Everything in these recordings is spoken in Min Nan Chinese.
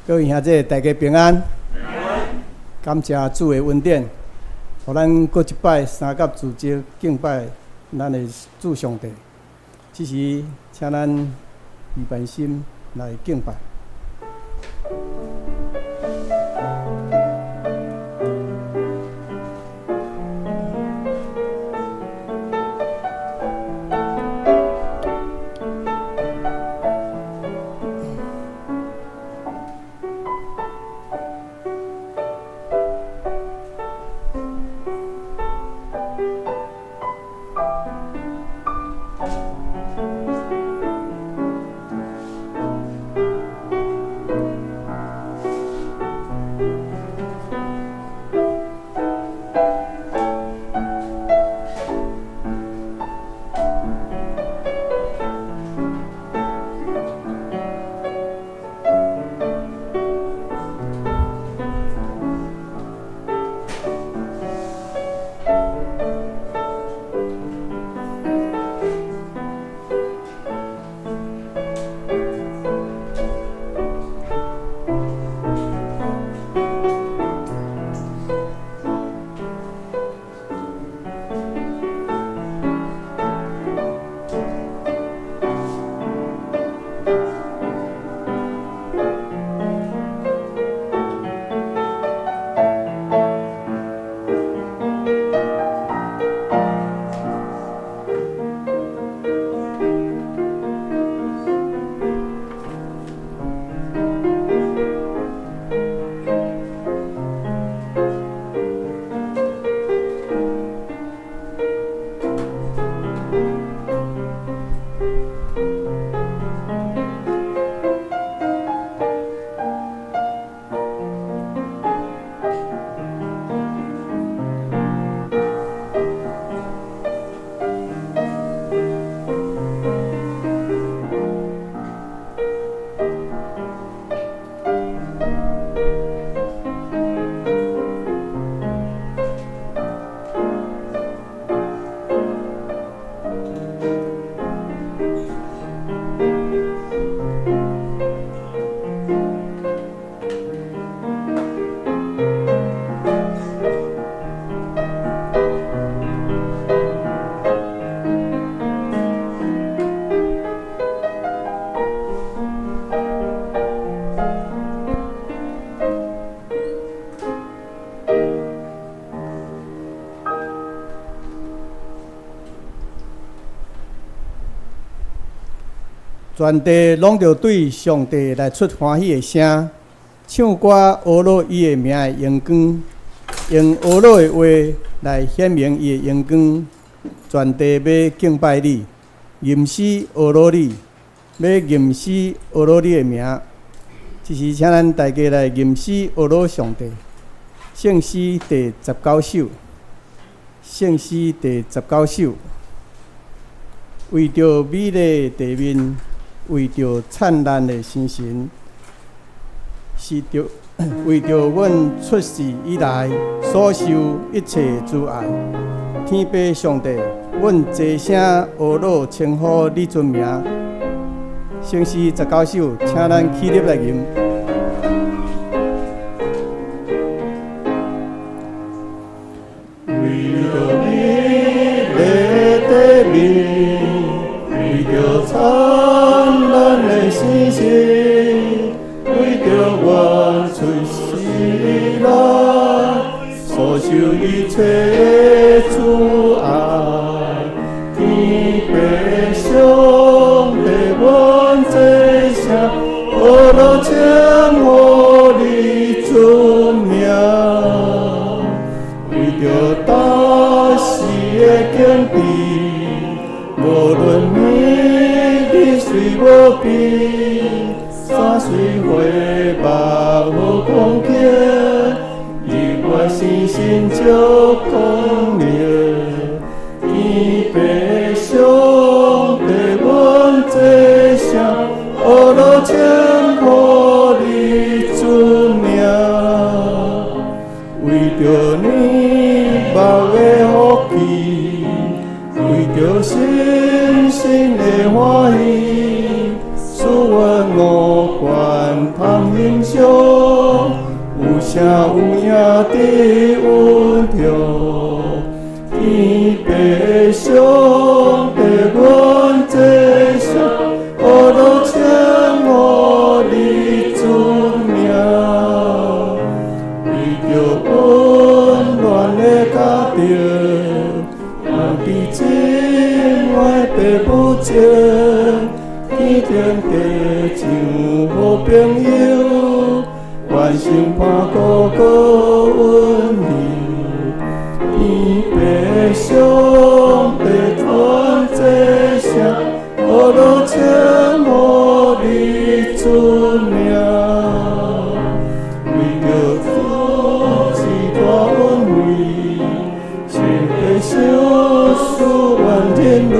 各位兄弟，大家平安。感謝主的恩典，予咱閣一擺三甲組織敬拜咱的主上帝。這時，請咱預備心來敬拜。全地攏著對上帝來出歡喜的聲，唱歌呵咾伊的名的榮光，用呵咾的話來顯明伊的榮光。全地欲敬拜你，吟詩呵咾你，欲吟詩呵咾你的名。這時，請咱大家來吟詩呵咾上帝。聖詩第十九首，聖詩第十九首，為著美麗地面。為著燦爛的星辰，是著為著阮出世以來所受一切慈愛。天父上帝，阮齊聲呵咾稱呼你尊名。聖詩十九首，請咱起立來吟。為著美麗地面，為著燦爛的星辰，為著阮出世以來所受一切慈愛，天父上帝，阮齊聲呵咾稱呼你尊名，為著大時的景致，無論美麗水無邊，山水花木好光景，日月星星照光明。天父上帝，阮齊聲呵咾稱呼你尊名，為著你目的福氣，為著深深的歡喜，賜阮五官通欣賞。伫阮中，天父上帝阮这声，呵咾称呼你主名，为著温暖的家庭，人伫这满父母情，天顶地像好朋友，完成盼顾阁温柔。天父上帝传这声，呵咾称呼你主名，为著主是大恩惠，上帝赏赐万人类，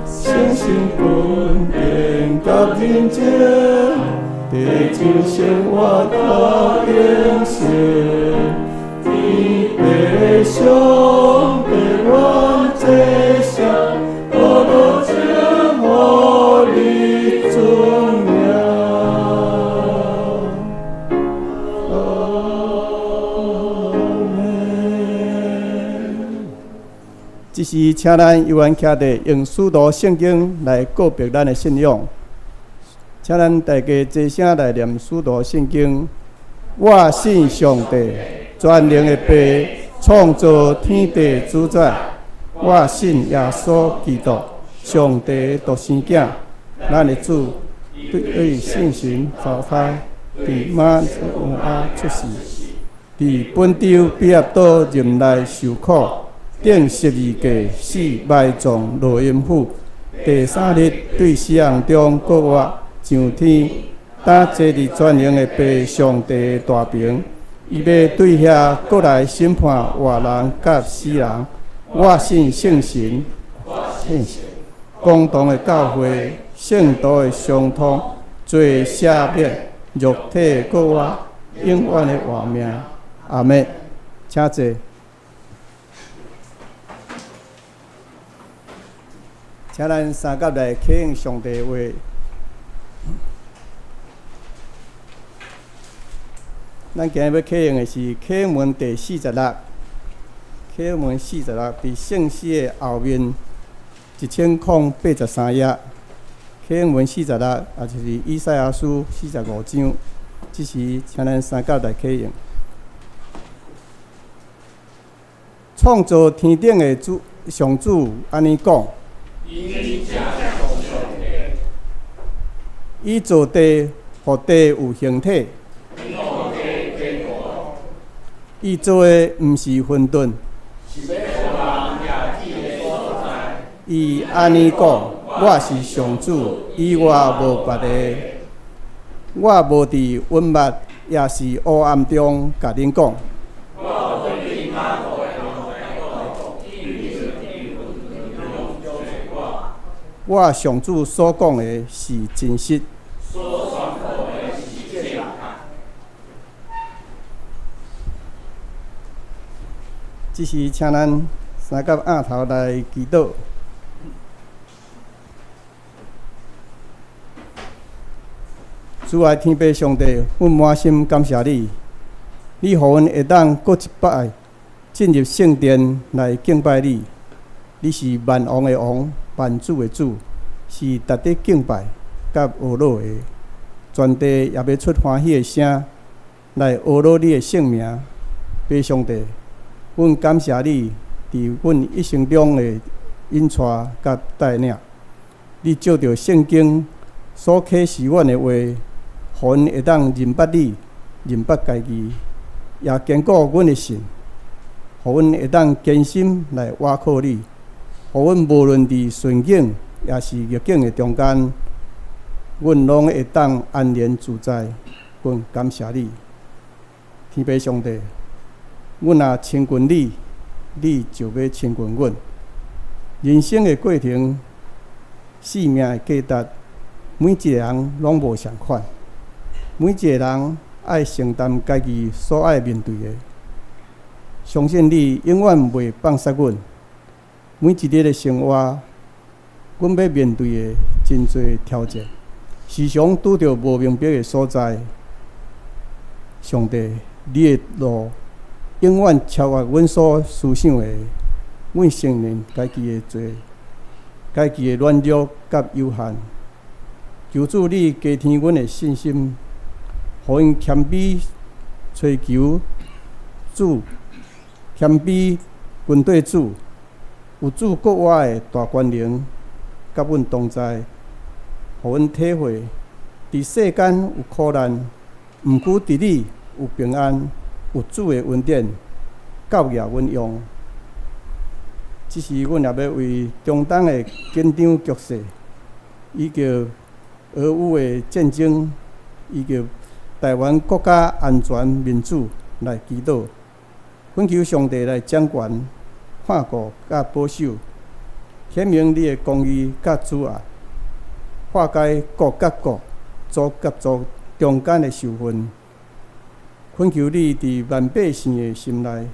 诚心训练佮认真，地上生活到永生。天父上帝阮这声，呵咾称呼你主名。阿們。這時，請咱猶原徛佇用使徒聖經來告白咱的信仰。請咱大家齊聲來念使徒聖經。我信上帝，全能的父，創造天地主宰。我信耶穌基督，上帝獨生囝，咱的主，對聖神懷胎，佇瑪利亞出世，佇本丟彼拉多任內受苦，釘十字架死埋葬落陰府，第三日對死人中復活上天，擔坐佇全能的父上帝大爿，伊欲對遐閣來審判活人佮死人。我信聖神，公同的教會，聖徒的相通，罪赦免，肉體復活，永遠的活命。阿們，請坐。請咱三甲來啟應上帝話。咱今日欲啟用的是啟應文第四十六，啟應文四十六，佇聖詩的後面1083頁。啟應文四十六，也就是以賽亞書45章。這時，請咱三甲來啟用。創造天頂的主上主按呢講：伊造地，予地有形體。伊做的毋是混沌。伊按呢講：我是上主，以外無別个。我無佇隱密，也是黑暗中共恁講。我上主所講的是真實。這時，請咱三甲額頭來祈禱。主愛天父上帝，阮滿心感謝你，你予阮會當閣一擺進入聖殿來敬拜你。你是萬王的王，萬主的主，是值得敬拜佮呵咾的。全地也欲出歡喜的聲來呵咾你的聖名。父上帝，阮感謝你，佇阮一生中的引帶佮帶領。你借著聖經所啟示阮的話，予阮會當認捌你，認捌家己，也堅固阮的信，予阮會當堅心來倚靠你，予阮無論佇順境抑是逆境的中間，阮攏會當安然自在。阮感謝你，天父上帝。阮若親近你，你就欲親近阮。人生的過程，生命的價值，每一個人攏無仝款。每一個人愛承擔家己所愛面對的。相信你永遠袂放捨阮。每一日的生活，阮欲面對的真濟挑戰，時常拄著無明白的所在。上帝，你的路永遠超越阮所思想的。阮承認家己的罪，家己的軟弱佮有限。求主你加添阮的信心，予𪜶謙卑揣求主，謙卑跟綴主，有主國外的大權能，佮阮同在，予阮體會，佇世間有苦難，毋過佇你有平安，有主的恩典，夠額阮用。這時，阮也欲為中東的緊張局勢，以及俄烏的戰爭，以及台灣國家安全民主來祈禱，懇求上帝來掌權、看顧佮保守，顯明你的公義佮慈愛，化解國佮國、族佮族中間的仇恨。懇求你佇萬百姓的心內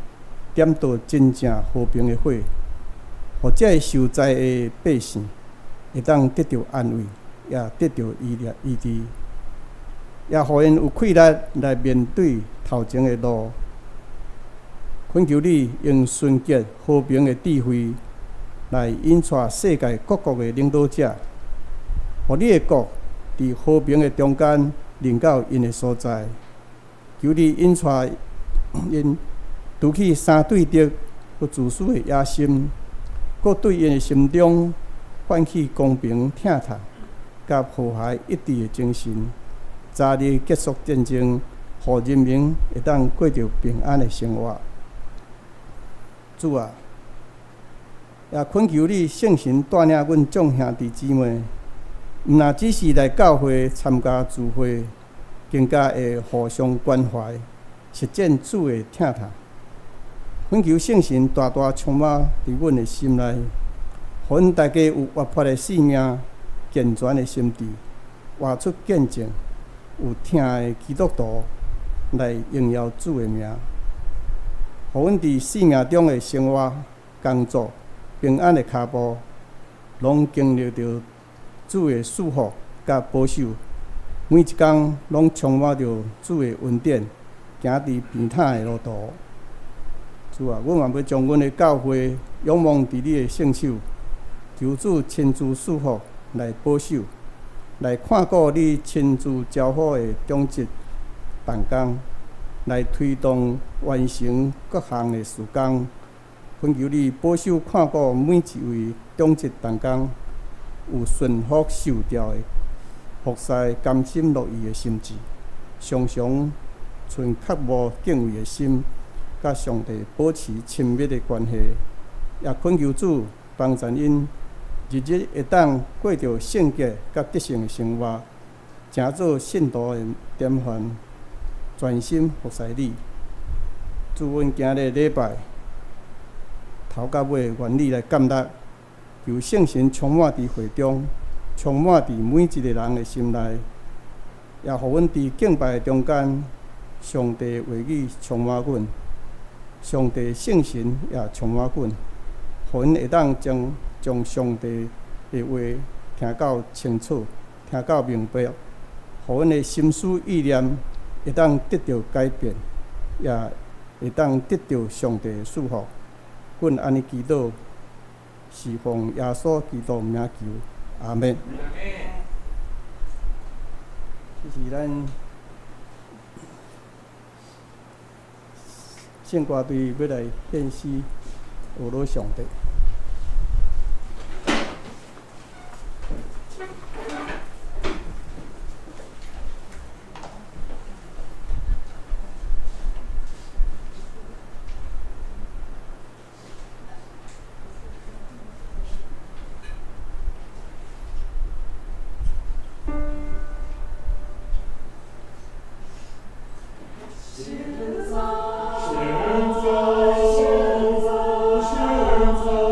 點著真正和平的火，予這个受災的百姓會當得著安慰，也得著醫治，也予𪜶有氣力來面對頭前的路。懇求你用純潔和平的智慧來引帶世界各國的領導者，予你的國佇和平的中間臨到𪜶的所在。求你引帶𪜶除去三對敵佮自私的野心，閣對𪜶的心中泛起公平、疼痛、佮和諧一致的精神，早日結束戰爭，予人民會當過著平安的生活。主啊，也懇求你聖神帶領阮眾兄弟姊妹，毋若只是來教會參加聚會，更加會互相關懷，實踐主的疼痛。懇求聖神大大充滿佇阮的心內，予阮大家有活潑的生命、健全的心智，活出見證、有疼的基督徒來榮耀主的名。予阮佇生命中的生活、工作、平安的跤步，攏經歷著主的祝福佮保守，每一工攏充滿著主的恩典，行佇平坦的路途。主啊，阮嘛欲將阮的教會仰望佇你的聖手，求主親自賜福來保守，來看顧你親自招呼的長執同工，來推動完成各項的事工。懇求你保守看顧每一位長執同工，有順服受調的服侍甘心樂意的心志，常常存渴慕敬畏的心，佮上帝保持親密的關係。也懇求主幫助𪜶日日會當過著聖潔佮得勝的生活，成做信徒的典範，專心服侍你。主，阮今日禮拜頭到尾願你來建立，求聖神充滿佇會中，充滿佇每一個人的心內，也予阮佇敬拜中間，上帝話語充滿阮，上帝聖神也充滿阮，予阮會當將上帝的話聽到清楚，聽到明白，予阮的心思意念會當得著改變，也會當得著上帝的祝福。阮按呢祈禱，是奉耶穌基督名求，阿們。這是咱聖歌隊欲來獻詩，呵咾上帝。現在，現在，現在。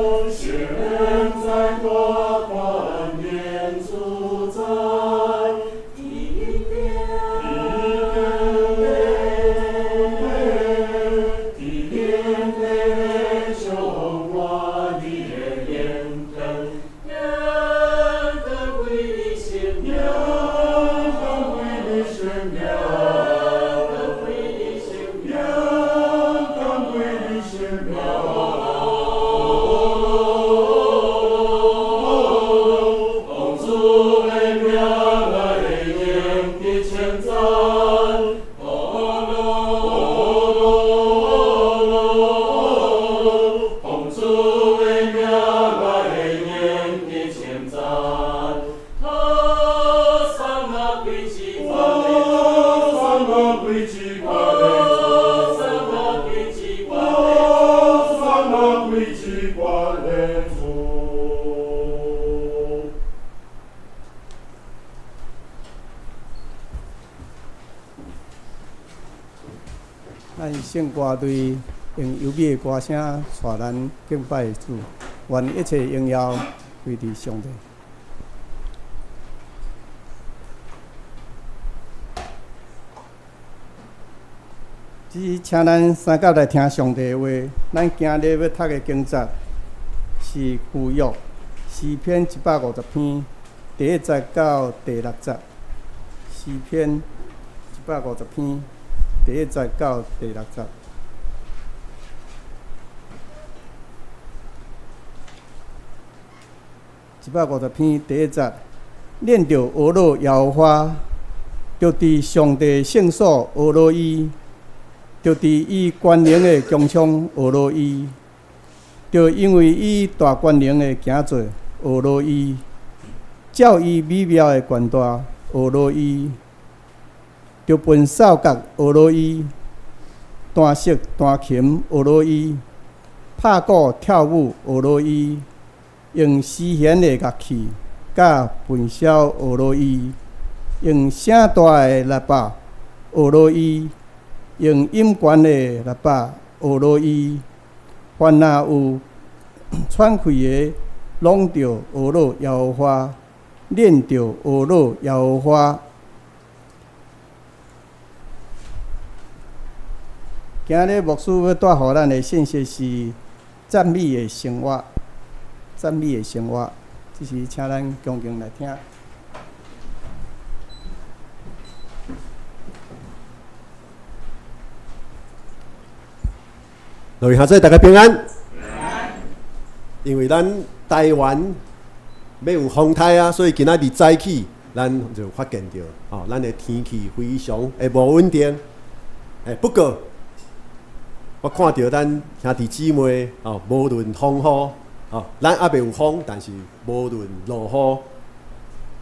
的名，我會用得稱讚。呵羅羅羅，奉主的名，我會用得稱讚。和散那歸至和散那歸至和散那歸至和散那歸至關的主。咱聖歌隊用優美的歌聲帶咱敬拜主，願一切榮耀歸佇上帝。只請咱三甲來聽上帝的話。咱今日欲讀的經節是舊約詩篇150篇第一節到第六節。詩篇150篇第一節到第六節。150篇第一節，恁著呵咾耶和華，著佇上帝聖所呵咾伊，著佇伊權能的穹蒼呵咾伊，著因為伊大權能的行做呵咾伊，照伊美妙的權大呵咾伊，著撥掃角呵咾伊，彈瑟彈琴呵咾伊，拍鼓跳舞呵咾伊，用絲弦的樂器佮撥簫呵咾伊，用聲大的喇叭呵咾伊，用音懸的喇叭呵咾伊。凡若有喘氣的，攏著呵咾耶和華，恁著呵咾耶和華。今日牧師欲帶予咱的信息是讚美的生活，讚美的生活，這是請咱恭敬來聽。各位兄弟，大家平安。因為咱台灣欲有風颱啊，所以今仔日早起，咱就發現著，哦，咱的天氣非常的無穩定。不過我看著咱兄弟姊妹，哦，無論風雨，哦，咱猶未有風，但是無論落雨，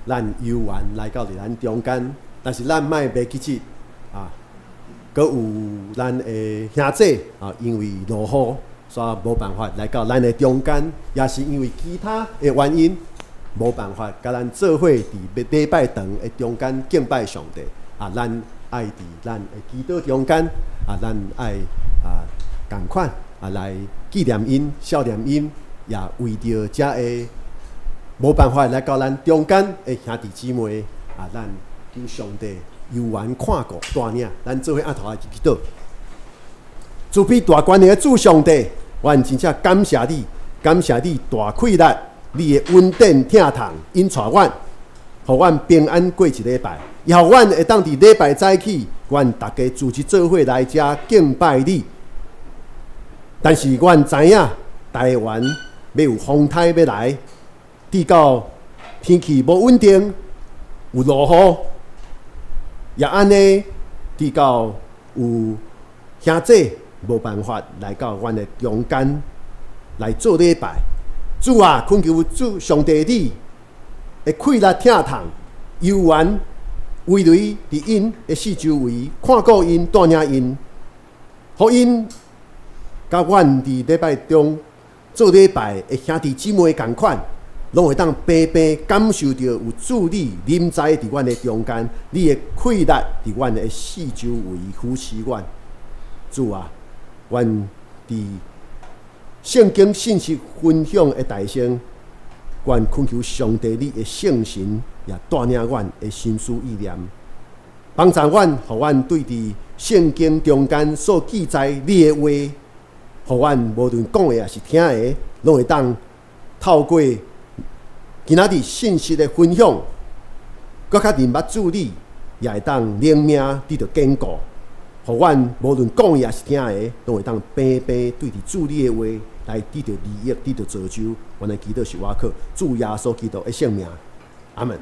咱猶原來到佇咱中間。但是咱莫袂記得啊，閣有咱的兄弟啊，因為落雨，所以無辦法來到咱的中間，也是因為其他的原因，無辦法共咱做伙佇禮拜堂的中間敬拜上帝啊。咱愛佇咱的祈禱中間啊，咱愛啊仝款啊來紀念𪜶、孝念𪜶，也為著遮个無辦法來到咱中間的兄弟姊妹啊，咱求上帝猶原看顧帶領，咱做伙按頭來祈禱。慈悲大權能的主上帝，阮真正感謝你，感謝你大氣力，你的恩典疼痛引帶阮，予阮平安過一禮拜，也予阮會當佇禮拜早起，阮逐家組織做伙來遮敬拜你。但是阮知影台灣欲有風颱欲來，直到天氣無穩定，有落雨，也按呢，直到有兄弟無辦法來到阮的中間來做禮拜。主啊，懇求主上帝你的氣力疼痛，猶原圍圍佇𪜶的四周圍，看顧𪜶，帶領𪜶，予𪜶佮阮佇禮拜中做禮拜的兄弟姊妹仝款，攏會當平平感受著有主你臨在佇阮的中間，你的氣力佇阮的四周圍扶持阮。主啊，阮佇聖經信息分享的大聲，阮懇求上帝你的聖神也帶領阮的心思意念，幫助阮，予阮對佇聖經中間所記載你的話，予阮無論講的抑是聽的，攏會當透過今仔日信息的分享，閣較認捌主你，也會當靈命得著堅固，予阮無論講的抑是聽的，攏會當平平對佇主你的話來得著利益，得著造就。阮的祈禱是倚靠主耶穌基督的聖名。阿門。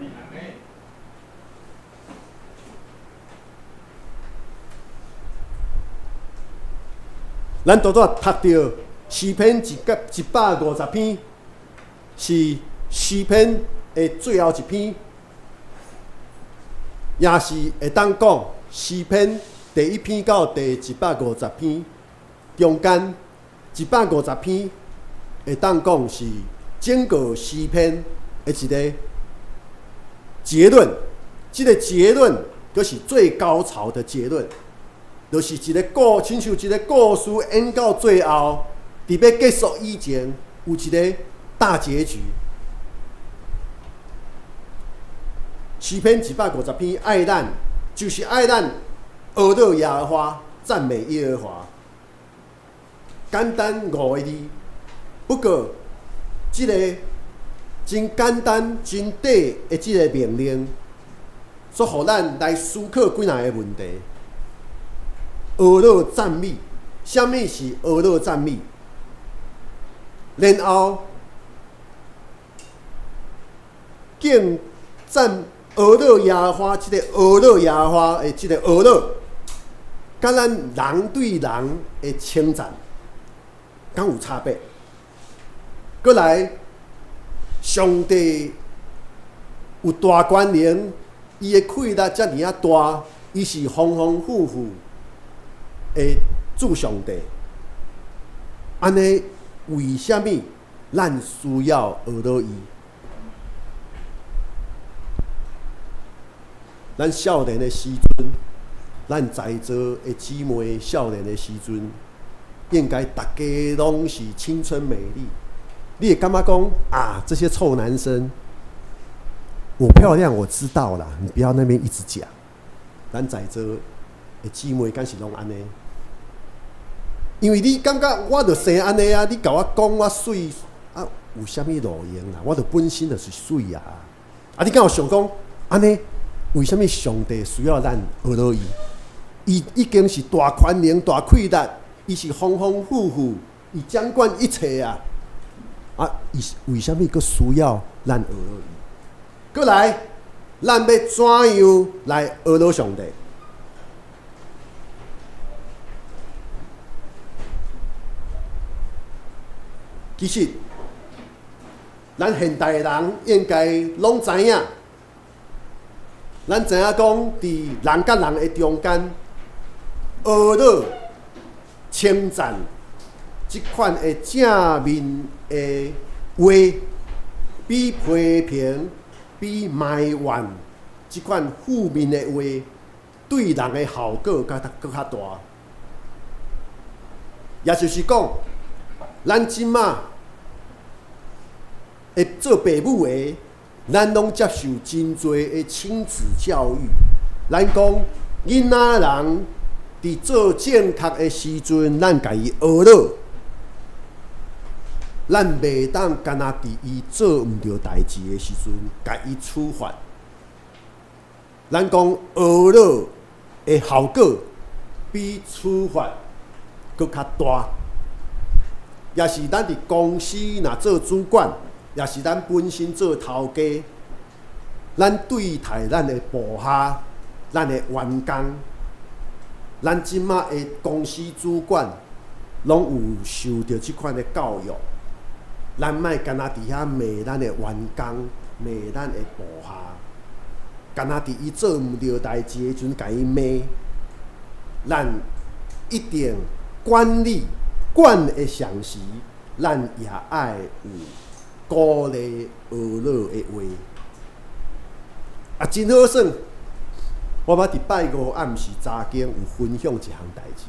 咱拄拄讀著詩篇150篇，是詩篇的最後一篇，也是會當講詩篇第一篇到第150篇中間，一百五十篇會當講是整個詩篇的一個結論。這個結論就是最高潮的結論。就是一個故，親像一個故事演到最後，佇欲結束以前，有一個大結局。詩篇150篇愛咱，就是愛咱阿樂耶和華，讚美耶和華。簡單五個字，不過這個真簡單、真短的這個命令，所予咱來思考幾若个問題。阿樂讚美，啥物是阿樂讚美？然後敬讚阿樂耶和華，這個阿樂耶和華的這個阿樂，佮咱人對人的稱讚，敢有差別？閣來，上帝有大權能，伊的氣力遮爾仔大，伊是豐豐富富的主上帝，按呢為啥物咱需要學到伊？咱少年的時陣，咱在座的姊妹少年的時陣，應該逐家攏是青春美麗。你會感覺講啊，這些臭男生，我漂亮我知道啦，你不要那邊一直講。咱在座的姊妹敢是攏按呢？因為你感覺我就生按呢啊，你共我講我媠啊，有啥物路用啦？我就本身就是媠啊！啊，你敢有想講按呢？為啥物上帝需要咱學落伊？伊已經是大權能、大氣力，伊是豐豐富富，伊掌管一切啊！啊，伊為啥物閣需要咱學落伊？閣來，咱欲怎樣來學落上帝？其實，咱現代人應該攏知影，咱知影講，佇人佮人的中間，阿樂稱讚這款的正面的話，比批評、比埋怨這款負面的話，對人的效果閣較大。也就是講，咱這馬會做爸母的，咱攏接受真濟的親子教育。咱講囡仔人佇做正確的時陣，咱共伊呵咾，咱袂當干焦佇伊做毋著代誌的時陣，共伊處罰。咱講呵咾的效果比處罰閣較大。也是咱佇公司若做主管，也是咱本身做頭家，咱對待咱的部下、咱的員工，咱這馬的公司主管，攏有受著這款的教育。咱莫干焦佇遐罵咱的員工，罵咱的部下，干焦佇伊做毋著代誌的時陣，共伊罵。咱一定管理管的同時，咱也愛有鼓勵呵咾的話。啊，真好耍！我捌佇拜五暗時查經有分享一項代誌。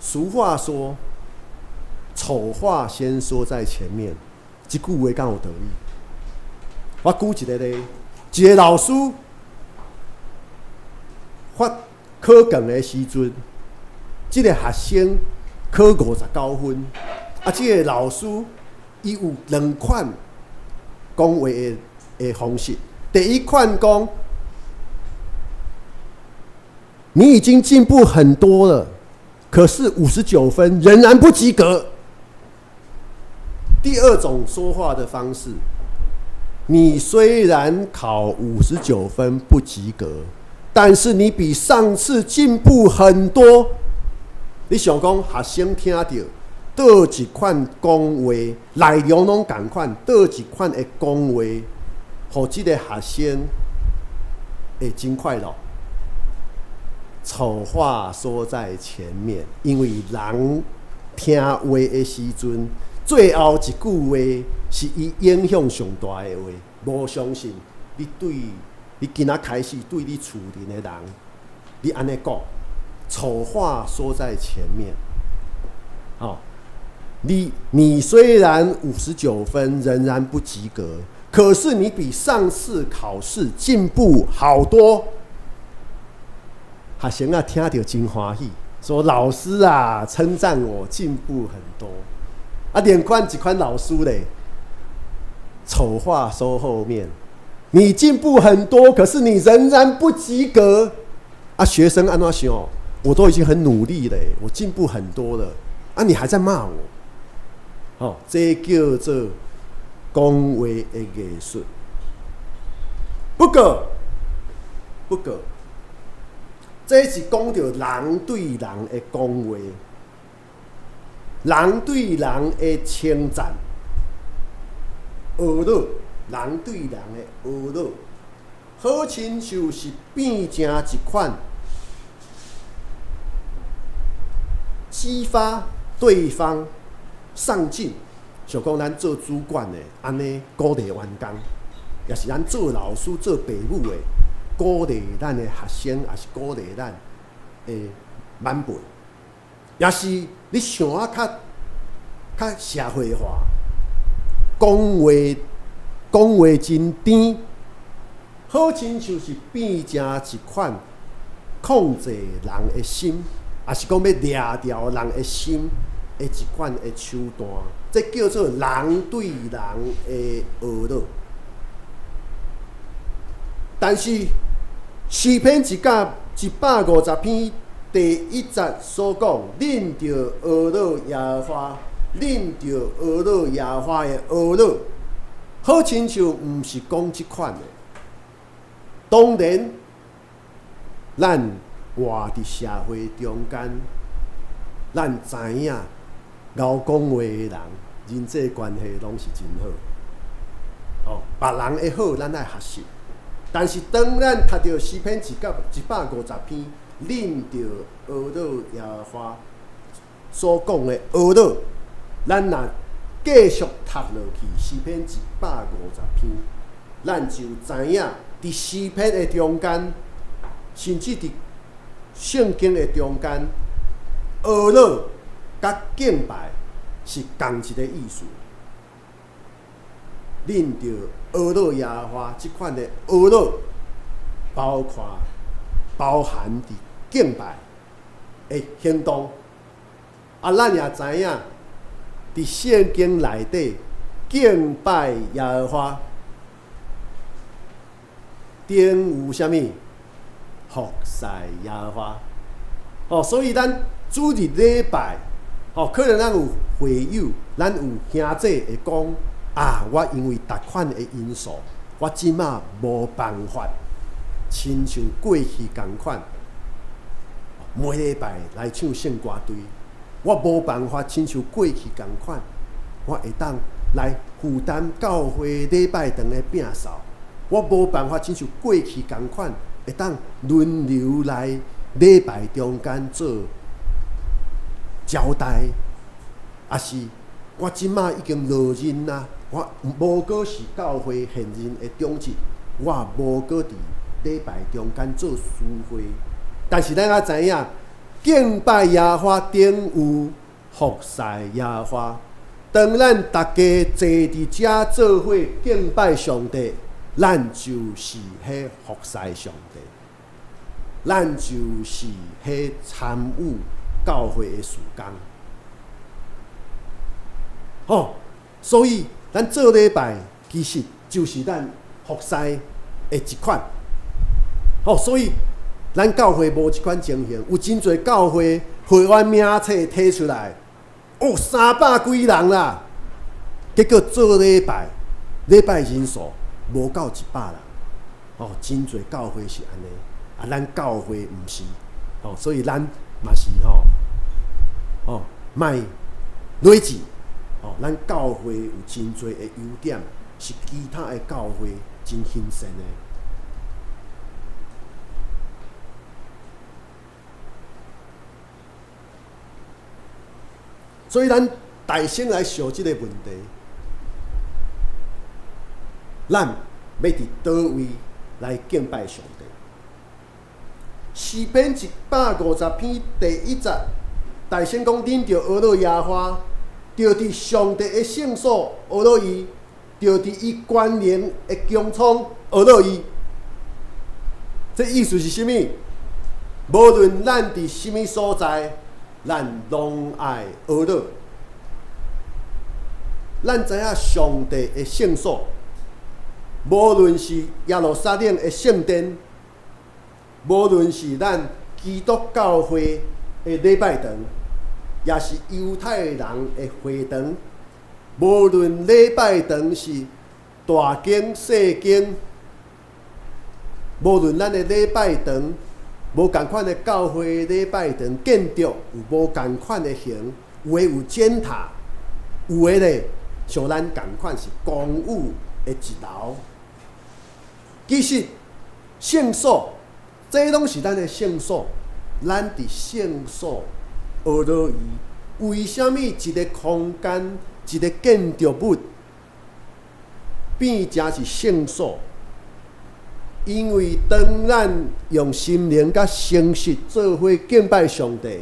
俗話說，醜話先說在前面，這句話敢有道理？我舉一個例，一個老師發考卷的時陣，這個學生考59分，啊，這個老師伊有兩款講話的方式。第一款講，你已經進步很多了，可是59分仍然不及格。第二種說話的方式，你雖然考59分不及格，但是你比上次進步很多。你想講學生聽著佗一款講話，內容攏仝款，佗一款的講話，予這个學生會真快樂。醜話說在前面，因為人聽話的時陣，最後一句話是伊影響上大的話。無相信，你對你今仔開始對你厝裡的人，你按呢講，醜話說在前面。哦，你雖然59分仍然不及格，可是你比上次考試進步好多。學生啊，聽著真歡喜，說老師啊，稱讚我進步很多。啊，另款一款老師咧，醜話說後面，你進步很多，可是你仍然不及格。啊，學生按怎想？我都已經很努力了，我進步很多了，啊，你還在罵我？哦，這叫做講話的藝術。不過，這是講著人對人的講話，人對人的稱讚，呵咾，人對人的呵咾，好親像是變成一款激發對方上進。像講咱做主管的，按呢鼓勵員工；抑是咱做老師、做爸母的，鼓勵咱的學生，抑是鼓勵咱的晚輩。抑是你想啊較較社會化，講話講話真甜，好親像是變成一款控制人的心，抑是講欲掠著人的心的一款的手段，這叫做人對人的呵咾。但是詩篇一甲150篇第一節所講，恁著呵咾耶和華，恁著呵咾耶和華的呵咾，好親像毋是講這款的。當然，咱活佇社會中間，咱知影𠢕講話的人，人際關係攏是真好。哦，別人的好，咱愛學習。但是當咱讀著詩篇一甲150篇，恁著呵咾耶和華所講的呵咾，咱若繼續讀落去詩篇150篇，咱就知影佇詩篇的中間，甚至佇聖經的中間，呵咾佮敬拜是仝一个意思。恁著呵咾耶和華這款的呵咾，包括包含佇敬拜的行動。啊，咱也知影，佇聖經內底敬拜耶和華，等於啥物？服侍耶和華。哦，所以咱主日禮拜，哦，可能咱有會友，咱有兄弟會講啊，我因為逐款的因素，我這馬無辦法，親像過去仝款，每禮拜來唱聖歌隊，我無辦法親像過去仝款，我會當來負擔教會禮拜堂的摒掃，我無辦法親像過去仝款，會當輪流來禮拜中間做招待，抑是我這馬已經落任啊，我無閣是教會現任的長執，我無閣佇禮拜中間做司會。但是咱也知影，敬拜耶和華等於服侍耶和華。當咱逐家坐佇遮做伙敬拜上帝，咱就是彼服侍上帝，咱就是彼參與教會的事工。吼，所以咱做禮拜其實就是咱服侍的一款。吼，所以咱教會無這款情形，有真濟教會會員名冊提出來，哦，三百幾人啦，結果做禮拜，禮拜人數無夠100人，哦，真濟教會是按呢，啊，咱教會毋是，哦，所以咱嘛是吼，哦，莫累積，哦，咱教會有真濟的優點，是其他的教會真欣羨的。所以咱大先來想這個問題，咱欲佇佗位來敬拜上帝？詩篇150篇第一節，大先講恁著呵咾耶和華，著佇上帝的聖所呵咾伊，著佇伊權能的穹蒼呵咾伊。這意思是啥物？無論咱佇啥物所在，咱攏愛呵咾。咱知影上帝的聖所，無論是耶路撒冷的聖殿，無論是咱基督教會的禮拜堂，也是猶太人的會堂，無論禮拜堂是大間細間，無論咱的禮拜堂無仝款的教會禮拜堂建築有無仝款的形，有的有尖塔，有的咧像咱仝款是公寓的一樓。其實聖所，這攏是咱的聖所，咱佇聖所呵咾伊。為啥物一個空間、一個建築物變成是聖所？因為當咱用心靈佮誠實做伙敬拜上帝，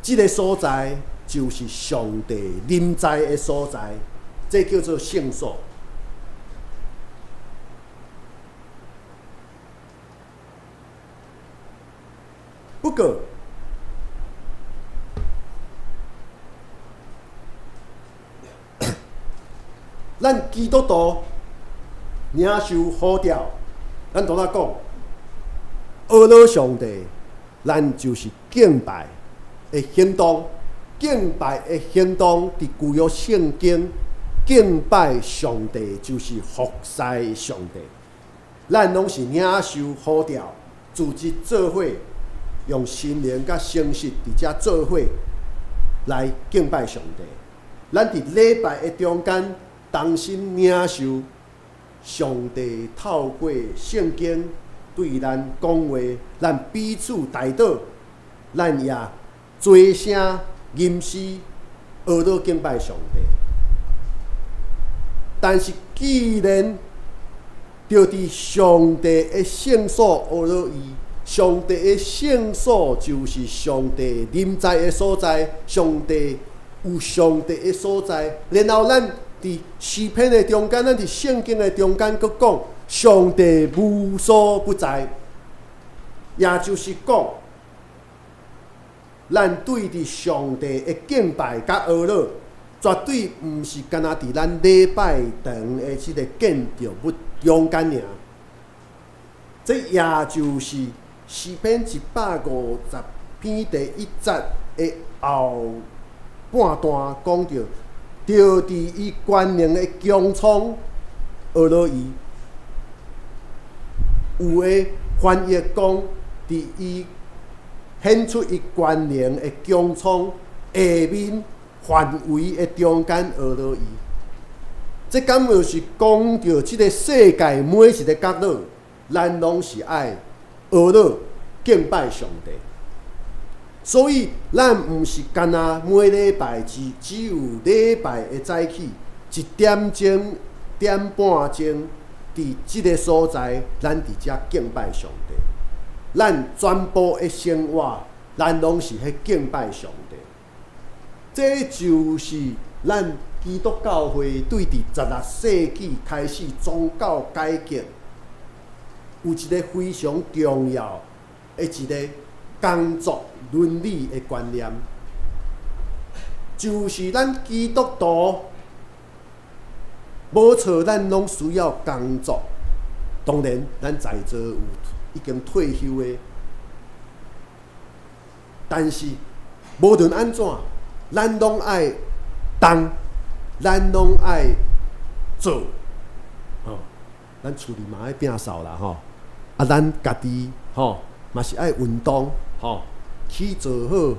這個所在就是上帝臨在的所在，這叫做聖所。不過，咱基督徒領受呼召，咱拄仔講，呵咾上帝，咱就是敬拜的行動，敬拜的行動，佇舊約聖經，敬拜上帝就是服侍上帝。咱攏是領受呼召，組織做伙，用心靈佮誠實佇遮做伙來敬拜上帝。咱佇禮拜的中間，同心領受上帝透過聖經對咱講話，咱彼此代禱，咱也齊聲吟詩，呵咾敬拜上帝。但是既然著佇上帝的聖所呵咾伊，上帝的聖所就是上帝臨在的所在，上帝有上帝的所在。然後咱佇詩篇的中間，咱佇聖經的中間，閣講上帝無所不在，也就是講，咱對佇上帝的敬拜佮呵咾，絕對毋是干焦佇咱禮拜堂的這個建築物中間爾。這也就是詩篇150篇第一節的後半段講著，著佇伊權能的穹蒼呵咾伊。有的翻譯講，佇伊顯出伊權能的穹蒼下面範圍的中間呵咾伊。這敢若是講著這個世界每一個角落，咱攏是愛呵咾敬拜上帝。所以，咱毋是干焦每禮拜只有禮拜的早起一點鐘、點半鐘，佇這個所在，咱佇遮敬拜上帝。咱全部的生活，咱攏是彼敬拜上帝。這就是咱基督教會對佇16世紀開始宗教改革，有一個非常重要的一個工作倫理的觀念，就是咱基督徒無錯，咱攏需要工作。當然，咱在座有已經退休的，但是無論按怎，咱攏愛動，咱攏愛做。吼，咱厝裡嘛愛摒掃啦吼，啊，咱家己吼嘛是愛運動吼，去做好，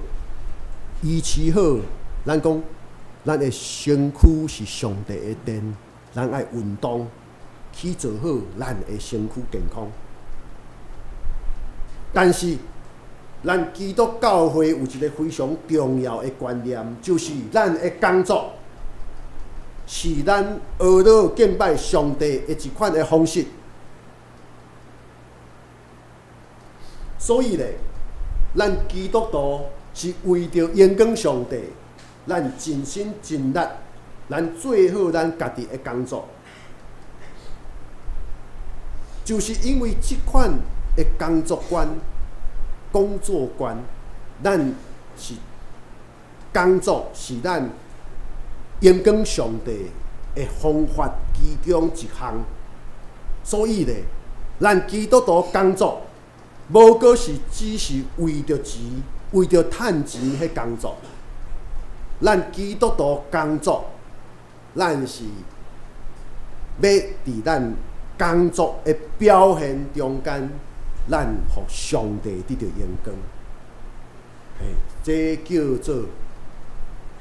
維持好。咱講，咱的身軀是上帝的殿，咱愛運動，去做好咱的身軀健康。但是，咱基督教會有一個非常重要的觀念，就是咱的工作是咱學樂敬拜上帝的一款的方式。所以咧，咱基督徒是為著榮光上帝，咱盡心盡力，咱做好咱家己的工作，就是因為這款的工作觀、工作觀，咱是工作是咱榮光上帝的方法其中一項。所以咧，咱基督徒工作，無閣是只是為著錢、為著趁錢彼工作。咱基督徒工作，咱是欲佇咱工作的表現中間，咱予上帝得著榮光。嘿，這叫做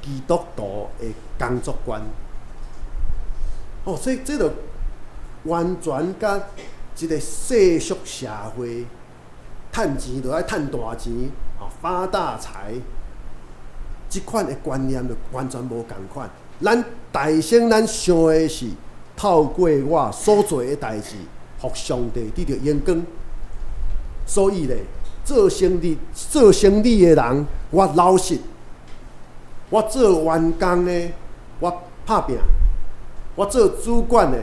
基督徒的工作觀。哦，所以這就完全佮這個世俗社會趁錢就愛趁大錢，吼，發大財，這款的觀念就完全無仝款。咱大先咱想的是透過我所做的代誌，予上帝得著榮光。所以咧，做生意的人，我老實；我做員工的，我拍拚；我做主管的，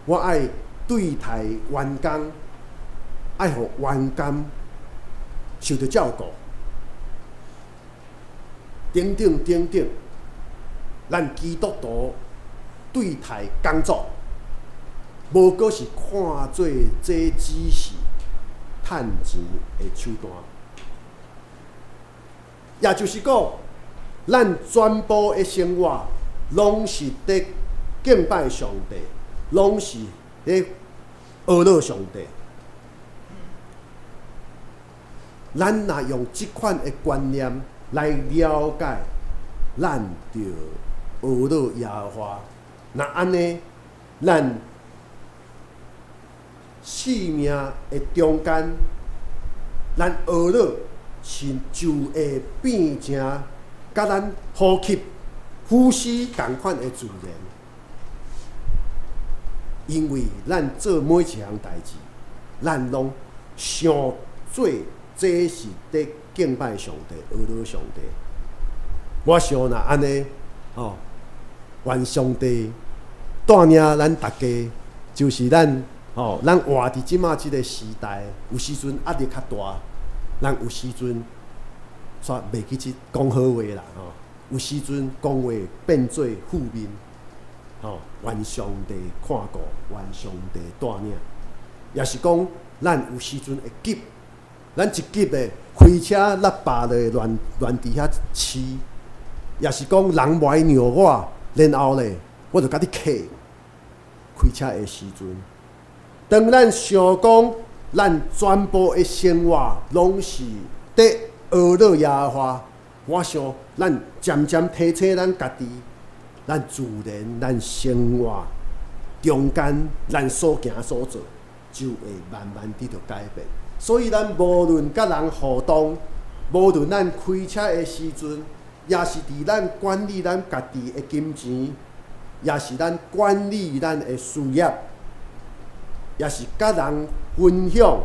我愛對待員工，愛予員工受著照顧，等等等等。咱基督徒對待工作，無閣是看做這只是趁錢的手段，也就是講，咱全部的生活攏是佇敬拜上帝，攏是佇學樂上帝。咱若用這款的觀念來了解，咱著學樂耶和華。若按呢，咱生命的中間，咱學樂是就會變成佮咱呼吸、呼吸仝款的自然。因為咱做每一項代誌，咱攏想做這是佇敬拜上帝、學樂上帝。我想若按呢，吼，願上帝帶領咱逐家，就是咱吼，咱活佇這馬這個時代，有時陣壓力較大，咱有時陣煞袂記得講好話啦，吼，有時陣講話變做負面，吼，願上帝看顧，願上帝帶領，也是講咱有時陣會急，咱一急的開車喇叭就會亂亂佇遐飼，也是講人無愛讓我，然後咧我就共你客開車的時陣，當咱想講咱全部的生活攏是佇學樂耶和華，我想咱漸漸提醒咱家己，咱自然咱生活中間咱所行所做，就會慢慢得著改變。所以咱無論佮人互動，無論咱開車的時陣，也是佇咱管理咱家己的金錢，也是咱管理咱的事業，也是佮人分享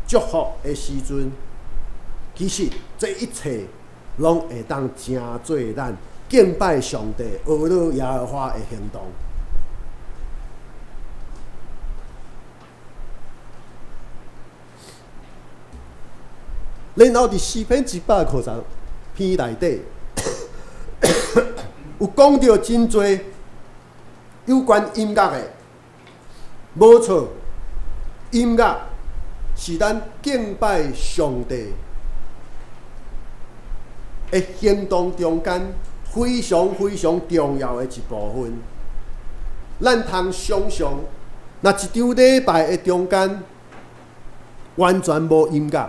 祝福的時陣，其實這一切攏會當成做咱敬拜上帝、學樂耶和華的行動。然後佇詩篇150篇內底，有講著真濟有關音樂的，無錯，音樂是咱敬拜上帝的行動中間非常非常重要的一部分。咱通想像，若一場禮拜的中間完全無音樂，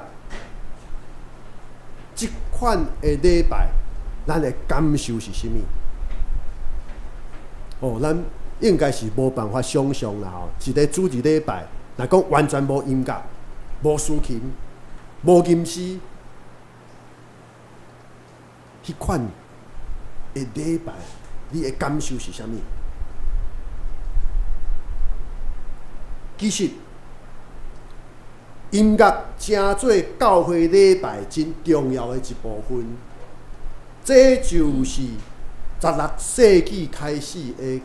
這款的禮拜，咱的感受是啥物？哦，咱應該是無辦法想像啦吼！一个主日禮拜，若講完全無音樂、無司琴、無吟詩，彼款的禮拜，你的感受是啥物？其實，音樂成做教會禮拜真重要的一部分，這就是16世紀開始的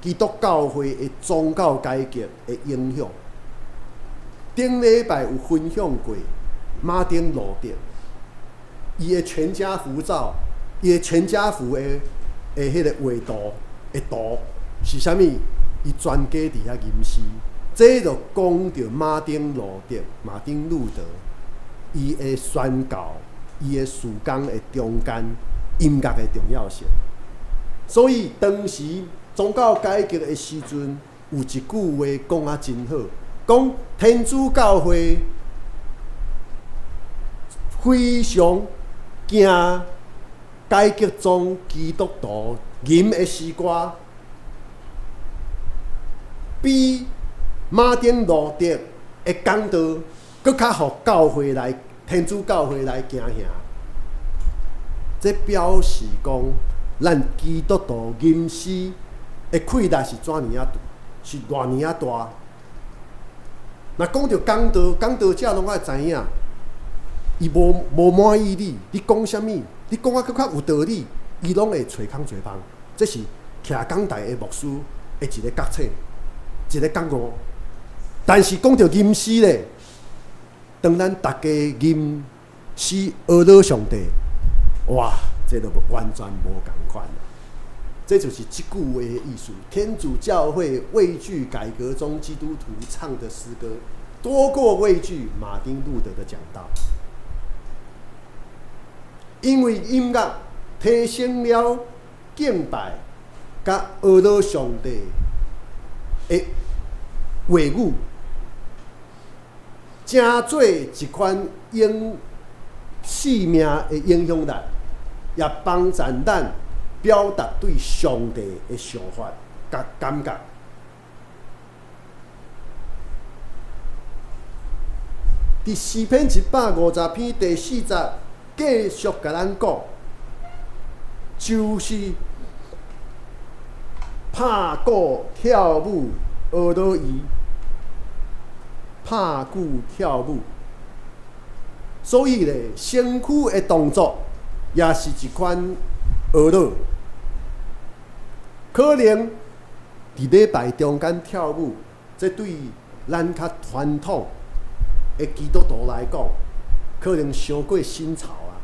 基督教會的宗教改革的影響。頂禮拜有分享過馬丁路德，伊的全家福照，伊的全家福的彼個畫圖的圖是啥物？伊全家佇遐吟詩，這就講著馬丁路德、馬丁路德，伊的宣教、伊的事工的中間音樂的重要性。所以當時宗教改革的時陣，有一句話講啊真好，講天主教會非常驚改革宗基督徒吟的詩歌，比馬丁路德的講道閣較予教會來天主教會來驚嚇。這表示講，咱基督徒吟詩的氣力是怎爾仔大，是偌爾仔大。若講著講道，講道者攏愛知影，伊無滿意你，你講啥物，你講啊閣較有道理，伊攏會揣空揣芳。這是徛講台的牧師的一個覺醒，一個覺悟。但是講著吟詩咧，當咱逐家吟詩阿羅上帝，哇，這就完全無仝款。這就是這句話的意思。天主教會畏懼改革宗基督徒唱的詩歌，多過畏懼馬丁路德的講道。因為音樂提升了敬拜佮阿羅上帝的話語，成做一款影生命的影響力，也幫助咱表達對上帝的想法佮感覺。佇詩篇150篇第四節，繼續共咱講，就是拍鼓跳舞阿羅伊，拍鼓跳舞。所以咧，身軀的動作也是一款阿羅。可能佇禮拜中間跳舞，這對咱較傳統的基督徒來講，可能傷過新潮啊。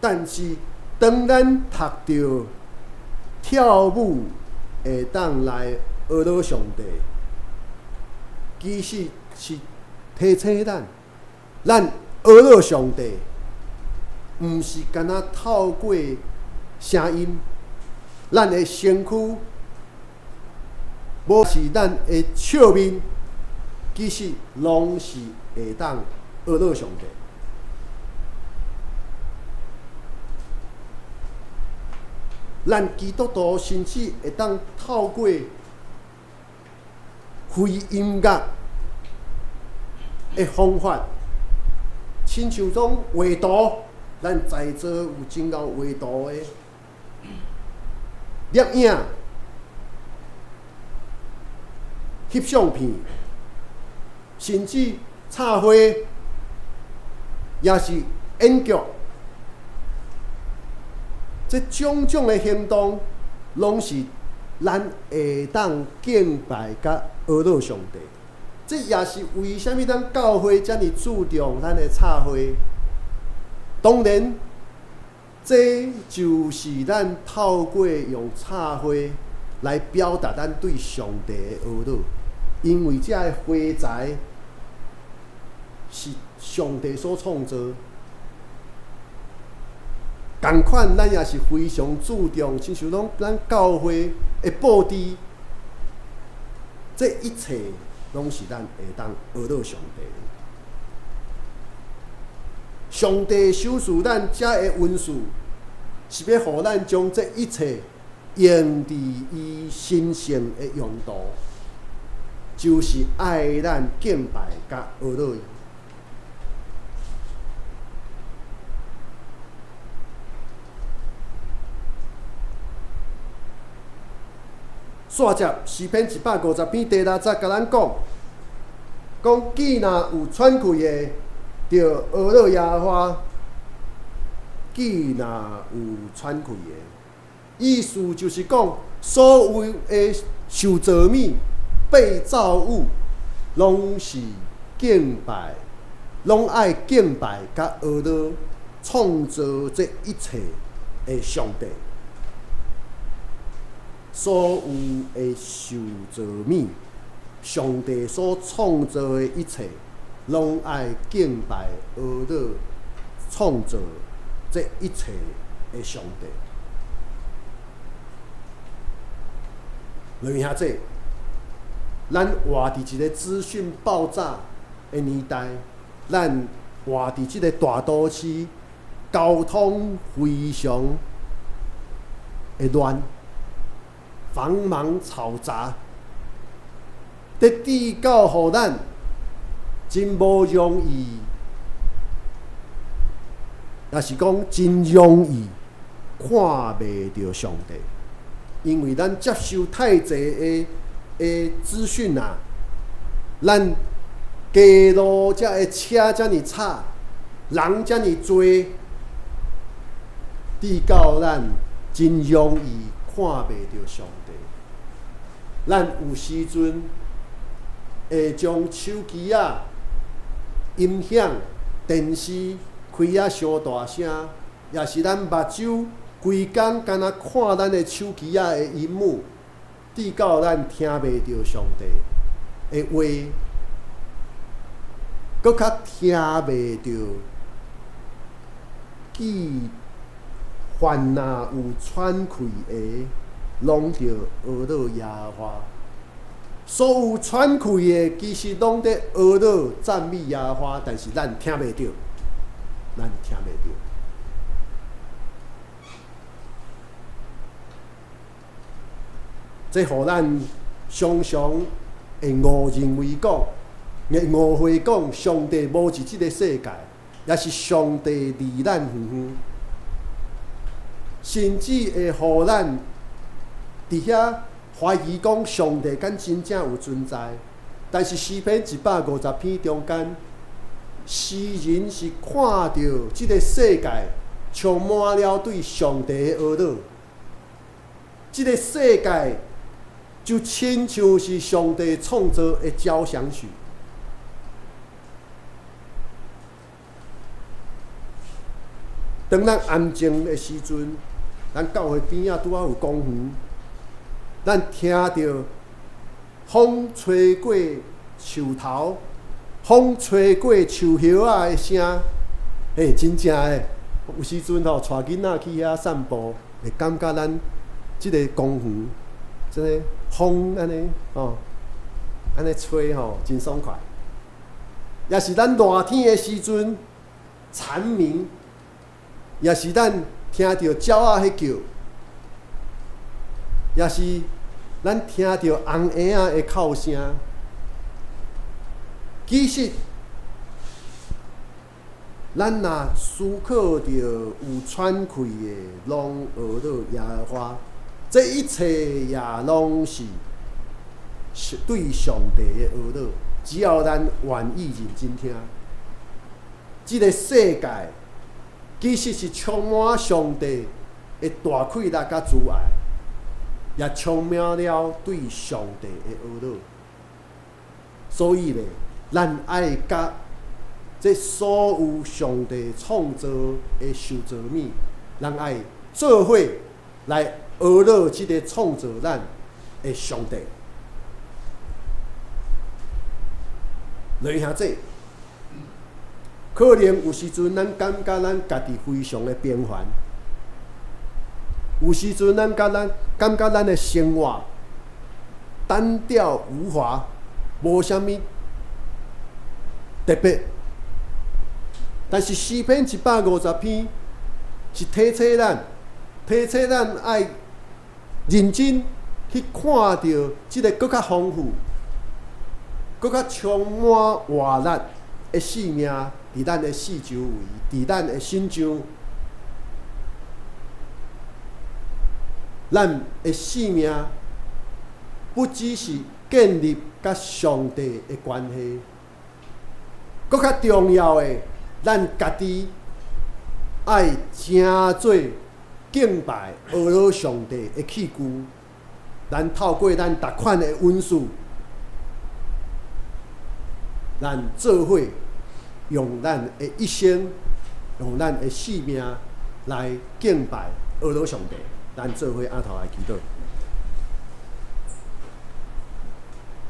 但是當咱讀著跳舞會當來阿羅上帝，其實是提醒咱，咱阿羅上帝，毋是干焦透過聲音，咱的身軀，無是咱的笑面，其實攏是會當阿羅上帝。咱基督徒甚至會當透過非音樂的方法，親像種畫圖，咱在座有真𠢕畫圖的攝影、翕相片，甚至插花，也是演劇，這種種的行動，攏是咱會當敬拜佮阿羅上帝。這也是為啥物咱教會遮爾注重咱的插花。當然，這就是咱透過用插花來表達咱對上帝的阿羅，因為這个花材是上帝所創造。仝款，咱也是非常注重，親像講咱教會的布置，這一切攏是咱會當學到上帝。上帝賞賜咱這个恩賜，是欲予咱將這一切用佇伊神聖的用途，就是愛咱敬拜佮呵咾伊。煞接詩篇150篇第六節，共咱講，講既若有喘氣的，著呵咾耶和華；既若有喘氣的，意思就是講，所有的受造物、被造物，攏是敬拜，攏愛敬拜佮呵咾創造這一切的上帝。所有的受造物，上帝所創造的一切，攏愛敬拜呵咾創造這一切的上帝。兩位兄弟，咱活佇一個資訊爆炸的年代，咱活佇這個大都市，交通非常的亂。繁忙嘈雜，這至到予咱真無容易，也是講真容易看袂著上帝，因為咱接受太濟的的資訊啊，咱街路遮的車遮爾吵，人遮爾濟，至到咱真容易看袂著上帝。咱有時陣會將手機仔、音響、電視開啊傷大聲，也是咱目睭規工干焦看咱的手機仔的螢幕，至到咱聽袂著上帝的話，閣較聽袂著。既凡若有喘氣的，攏著呵咾耶和華。所有喘氣的，其實攏佇呵咾讚美耶和華，但是咱聽袂著，咱聽袂著。這予咱常常會誤認為講，會誤會講，上帝無佇這個世界，也是上帝離咱遠遠，甚至會予咱佇遐懷疑講上帝敢真正有存在。但是詩篇150篇中間，詩人是看著這個世界充滿了對上帝的呵咾，這個世界就親像是上帝創造的交響曲。當咱安靜的時陣，咱教會邊仔拄好有公園，咱聽著風吹過樹頭，風吹過樹葉仔的聲，嘿，真正的。有時陣吼，帶囡仔去遐散步，會感覺咱這个公園，這个風按呢吼，按呢吹吼，真爽快。也是咱熱天的時陣，蟬鳴。也是咱聽著鳥仔彼叫，也是咱聽著紅蠅仔的哭聲。其實，咱若思考著有喘氣的，攏呵咾耶和華，這一切也攏是對上帝的呵咾。只要咱願意認真聽，這个世界其實是充滿上帝的大氣力佮慈愛，也充滿了對上帝的呵咾。所以咧，咱愛佮這所有上帝創造的受造物，咱愛做伙來呵咾這个創造咱的上帝。來兄弟，可能有時陣咱感覺咱家己非常的平凡，有時陣咱感覺咱的生活單調無華，無啥物特別。但是詩篇一百五十篇是提醒咱，提醒咱愛認真去看著這个閣較豐富、閣較充滿活力的生命，佇咱的四周圍，佇咱的身上。咱的生命不只是建立佮上帝的關係，閣較重要的，咱家己愛成做敬拜、阿羅上帝的器具。咱透過咱逐款的恩賜，咱做伙用咱的一生，用咱的生命來敬拜阿羅上帝。咱做伙按頭來祈禱。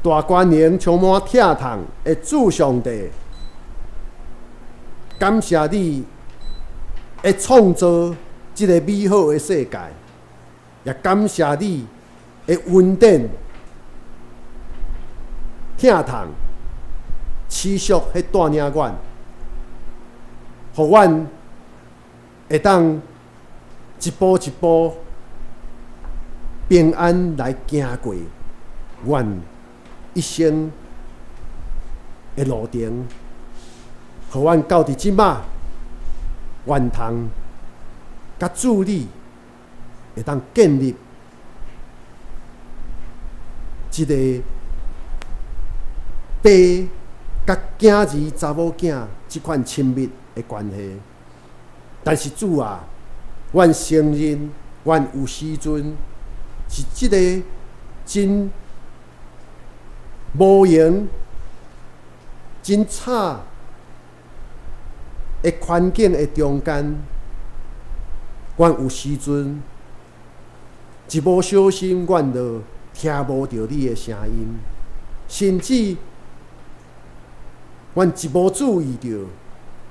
大權能充滿疼痛的主上帝，感謝你會創造這个美好的世界，也感謝你的恩典、疼痛持續去帶領阮，予阮會當一步一步平安來行過阮一生的路程，予阮到佇這馬，願通佮主你會當建立這个爸佮囝兒查某囝這款親密的關係。但是主啊，阮承認，阮有時陣是這个真無閒、真慘的環境的中間，阮有時陣一無小心，阮就聽無著你的聲音，甚至阮一無注意著，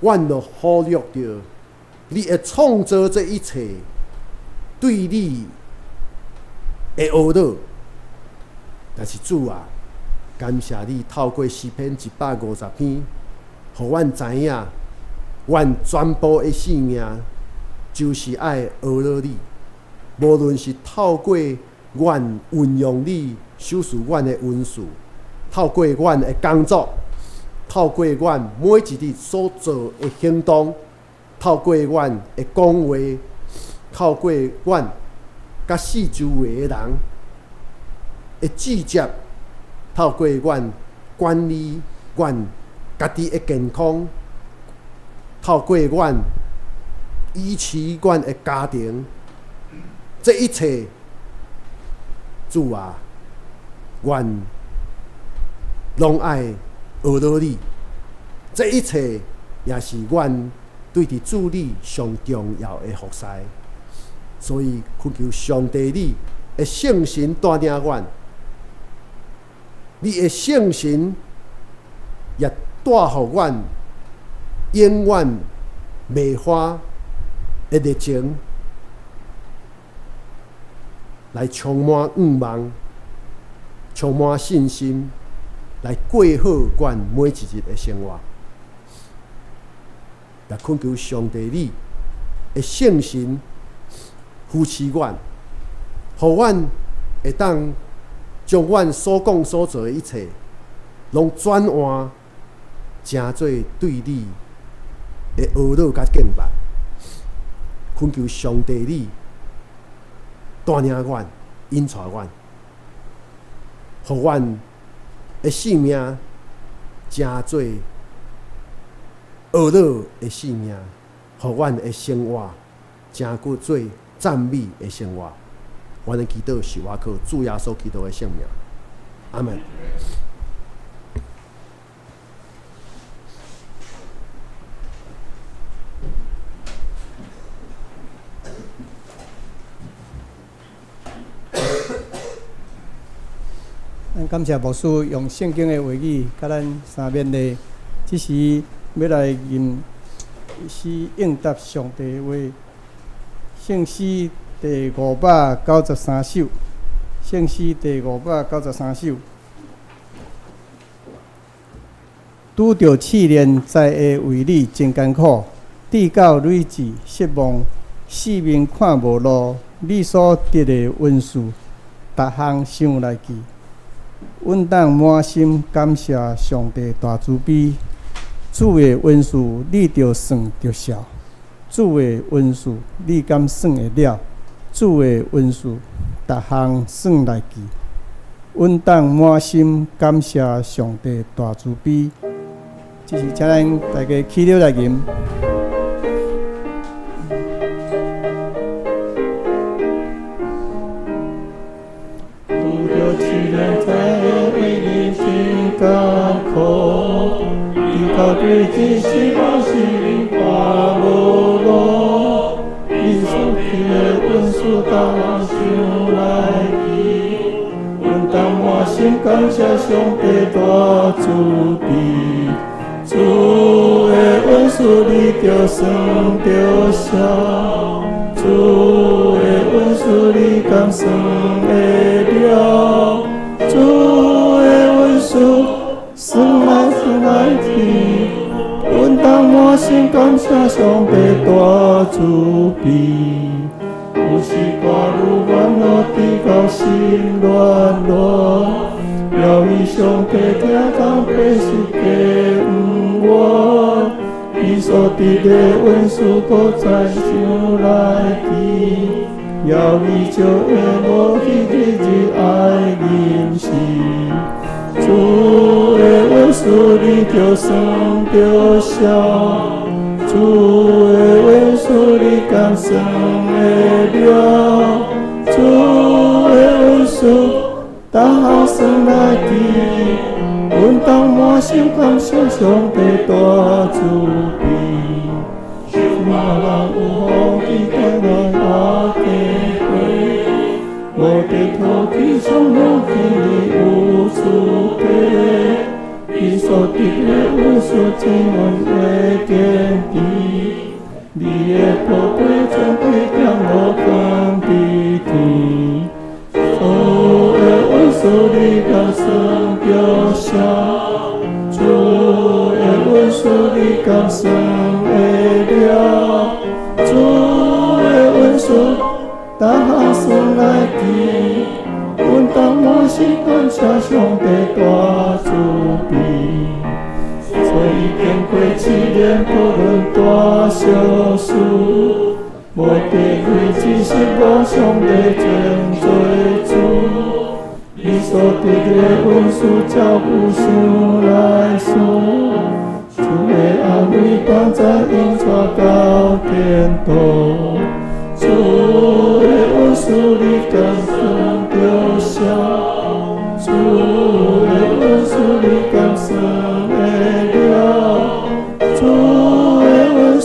阮就忽略著你會創造這一切對你的阿羅。但是主啊，感謝你透過詩篇一百五十篇，予阮知影，阮全部的生命就是愛阿羅你。無論是透過阮運用你賞賜阮的恩賜，透過阮的工作，透過阮每一日所做的行動，透過阮的講話，透過阮佮四周圍的人的接觸，透過阮管理阮家己的健康，透過阮維持阮的家庭，這一切，主啊，阮攏愛阿羅你。這一切也是阮對佇主你上重要的服侍。所以懇求上帝你的聖神帶領阮，你的聖神也帶予阮永遠袂花的熱情，來充滿願望，充滿信心，來過好阮每一日的生活。也懇求上帝你的聖神扶持阮，予阮會當將阮所講所做的一切，攏轉換成做對你的阿羅佮敬拜。懇求上帝你帶領阮、引帶阮，予阮的生命成做阿羅的生命，予阮的生活成做讚美的生活。阮的祈禱是倚靠主耶穌基督的聖名。阿門。咱感謝牧師用聖經的話語，佮咱相勉勵。這時欲來吟詩應答上帝的話，聖詩第593首。聖詩第593首。拄著試煉，知會為你真艱苦，直到累至失望，四面看無路，你所得的恩賜，逐項想來記。阮當滿心感謝上帝大慈悲，主的恩賜你著算著數，主的恩賜你敢算會了？主的恩賜逐項算來記。阮當滿心感謝上帝大慈悲。這是請咱大家起立來吟。拄著試煉，知會為你真艱苦，直到對這失望，四面看無路，你所得的恩賜，逐項想來記。阮當滿心感謝上帝大慈悲，主的恩賜你著算著數，主的恩賜你敢算會了？主的恩賜算來算來去，阮當滿心感謝上帝大慈悲。有時掛慮煩惱，直到心亂亂，了伊上帝聽講白是假毋願，伊所得的恩賜閣再想來記，要伊就會無去日日愛認識。主的恩賜你著算著數，主的恩賜你敢算會了？主的恩賜逐項算來記，阮當滿心感謝上帝大慈悲。若人有福氣帶來阿家伙，無得討氣，上路天理有慈悲，伊所得的恩賜天阮的堅持，你的寶貝尊貴點無藏佇天，主的恩賜你敢算著數，主的恩賜你敢算會了？主的恩賜逐項算來記，阮當滿心感謝上帝大慈悲。所以經過試煉，不論大小事，無得累只失望，上帝真做主。你所得的恩賜，照顧想來想，主的安慰幫助引帶到天堂。主的恩賜你敢算著數，主的恩賜你敢算會了？主的恩賜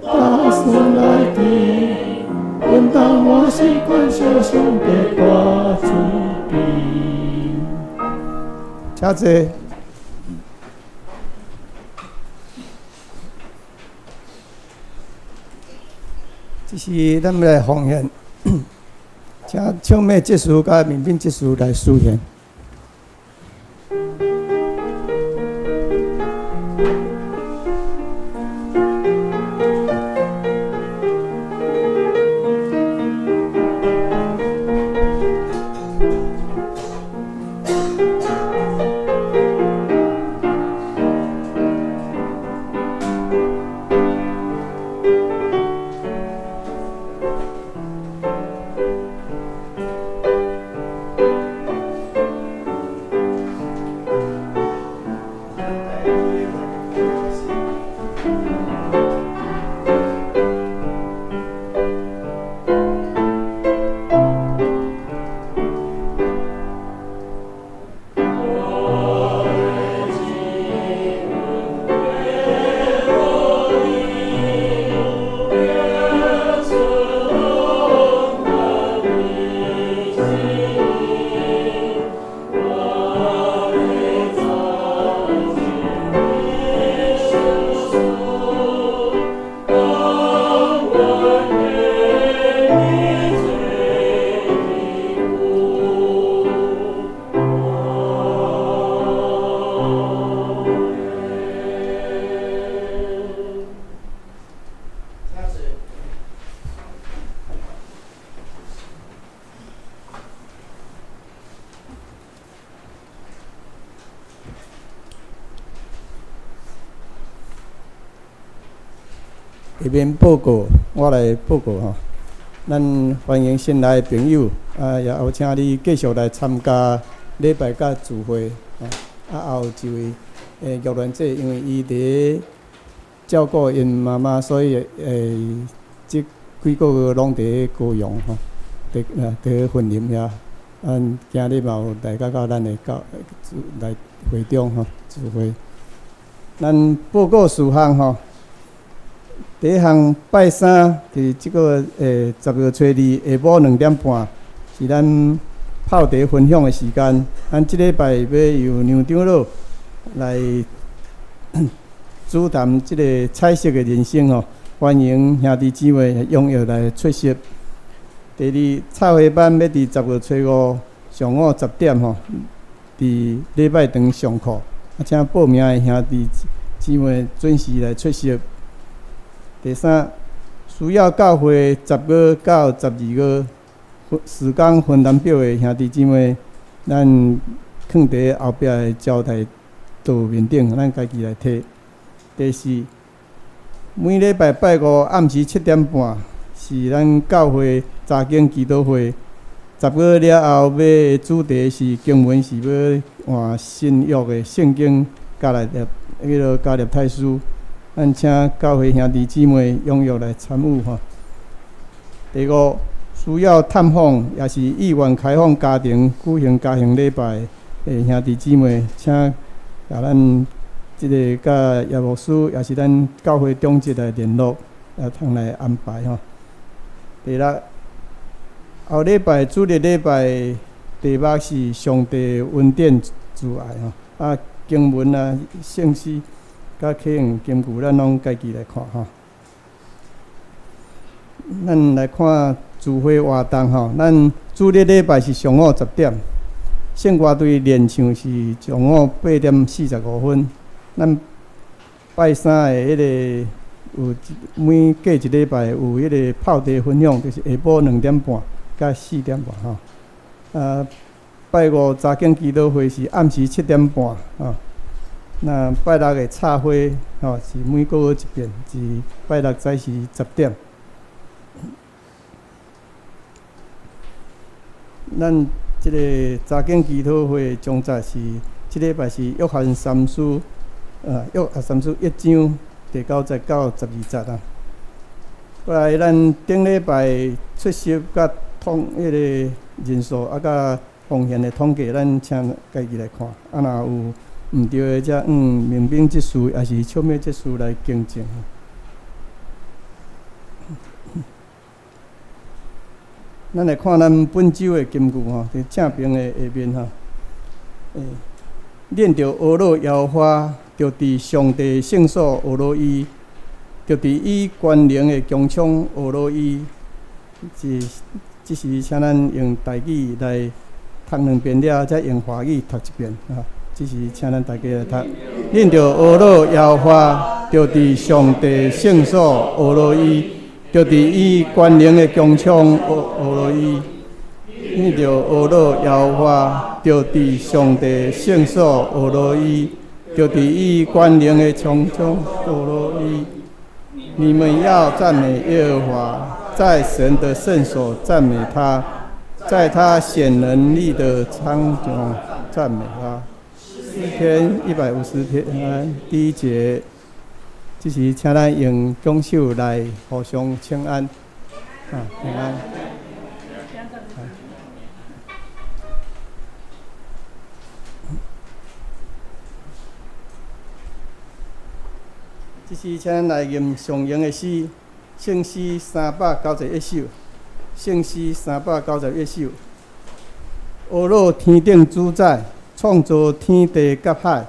逐項算來記，阮當滿心感謝上帝大慈悲。請坐。這是咱來奉獻，請唱美執事佮面品執事來司獻。下面報告，我來報告吼。咱歡迎新來的朋友，啊，也有請你繼續來參加禮拜佮聚會。啊，也有一位玉蘭姐，因為伊佇照顧𪜶媽媽，所以這幾個月攏佇高雄吼，佇雲林遐。咱今日嘛有來到咱的教來會中吼聚會。咱報告事項吼，第一項拜三佇這個10月初二下晡2點半是咱泡茶分享的時間。咱這禮拜欲由梁長老來主談這个彩色的人生吼，歡迎兄弟姊妹踴躍來出席。第二，插花班欲佇10月初五上午10點吼，佇禮拜堂上課，啊，請報名的兄弟姊妹準時來出席。第三，需要教會10月到12月時工分擔表的兄弟姊妹，咱囥佇後壁的招待桌面頂，咱家己來提。第四，每禮拜拜五暗時7點半是咱教會查經祈禱會。10月了後，欲主題是經文是欲換新約的聖經加勒列，彼个加勒泰書。咱請教會兄弟姊妹踴躍來參與吼。第五，需要探訪，也是意願開放家庭舉行家庭禮拜的兄弟姊妹，請共咱這个佮葉牧師，也是咱教會長執來聯絡，來通來安排吼。第六，後禮拜主日禮拜題目是上帝恩典慈愛吼，啊經文啊聖詩佮啟用金句，咱攏家己來看吼。咱來看聚會活動吼，咱主日禮拜是上午10點，聖歌隊練唱是上午8點45分。咱拜三的彼个有每隔一禮拜有彼个泡茶分享，就是下晡2點半佮4點半吼。啊，拜五查經祈禱會是暗時7點半吼。那拜六的插花吼是每個月一遍，是拜六早時10點。咱這个查經祈禱會講座是這禮拜是約翰三書，約翰三書一章第九節到12節啊。過來，咱頂禮拜出席佮統彼个人數啊，佮奉獻的統計，咱請家己來看。啊，若有毋對的，才按明明執事抑是笑美執事來更正。咱來看咱本週的金句吼，佇正爿的下面吼，恁著呵咾耶和華，著佇上帝聖所呵咾伊，著佇伊權能的穹蒼呵咾伊。這時請咱用台語來讀兩遍了，再用華語讀一遍啊。這時請咱大家來讀。恁著呵咾耶和華，著佇上帝聖所呵咾伊。就佇伊權能的穹蒼呵咾伊，恁著呵咾耶和華，就佇上帝聖所呵咾伊，就佇伊權能的穹蒼呵咾伊。你們要讚美耶和華，在神的聖所讚美他，在他顯能力的蒼穹讚美他。詩篇150篇第一節。這時，請咱用拱手來互相請安，啊，平安。這時，請咱來吟上用的詩，聖詩391首，聖詩391首。呵咾天頂主宰，創造天地佮海。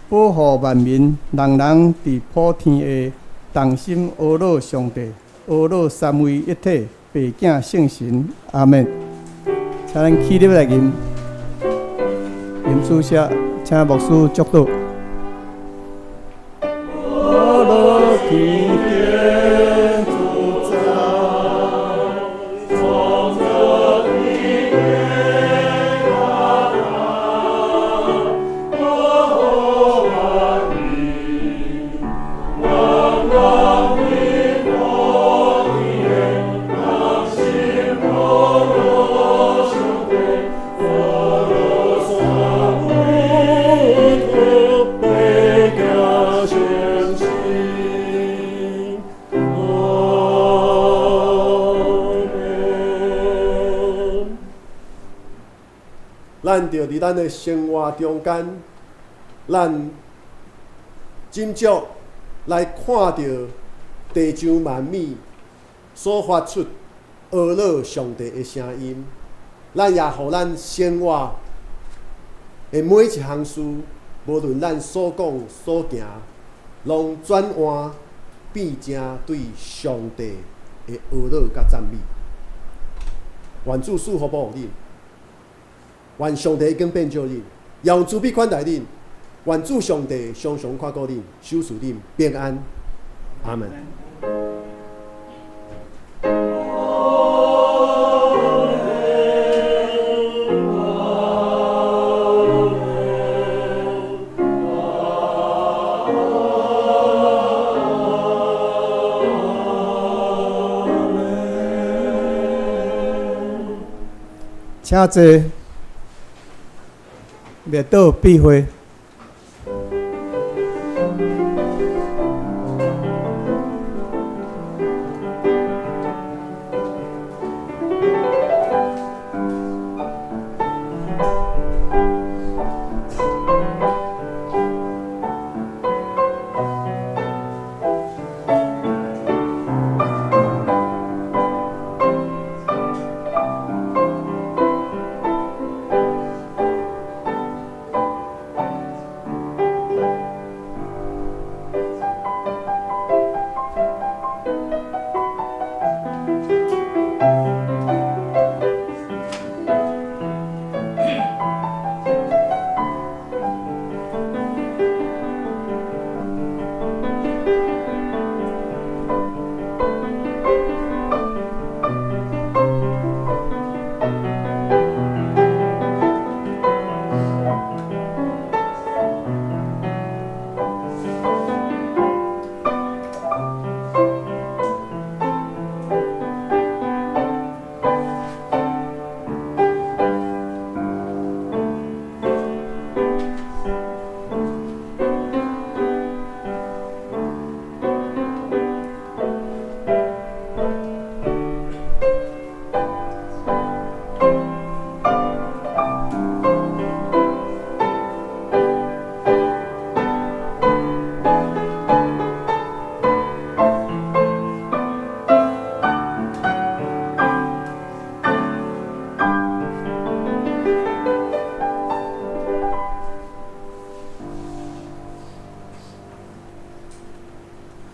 保護萬民，人人佇普天下同心呵咾上帝，呵咾三位一體，父子聖神，阿們。請咱起立來吟，吟書寫，請牧師祝禱。呵咾天頂主宰，創造天地佮海，保護萬民，人人佇普咱著佇咱的生活中間，咱斟酌來看著地上萬物所發出呵咾上帝的聲音，咱也予咱生活的每一項事，無論咱所講所行，攏轉換變成對上帝的呵咾佮讚美。願主賜福保護恁，願上帝光遍照恁，用慈悲款待恁。願主上帝常常看顧恁，守賜恁平安。阿門。請坐，默禱閉會。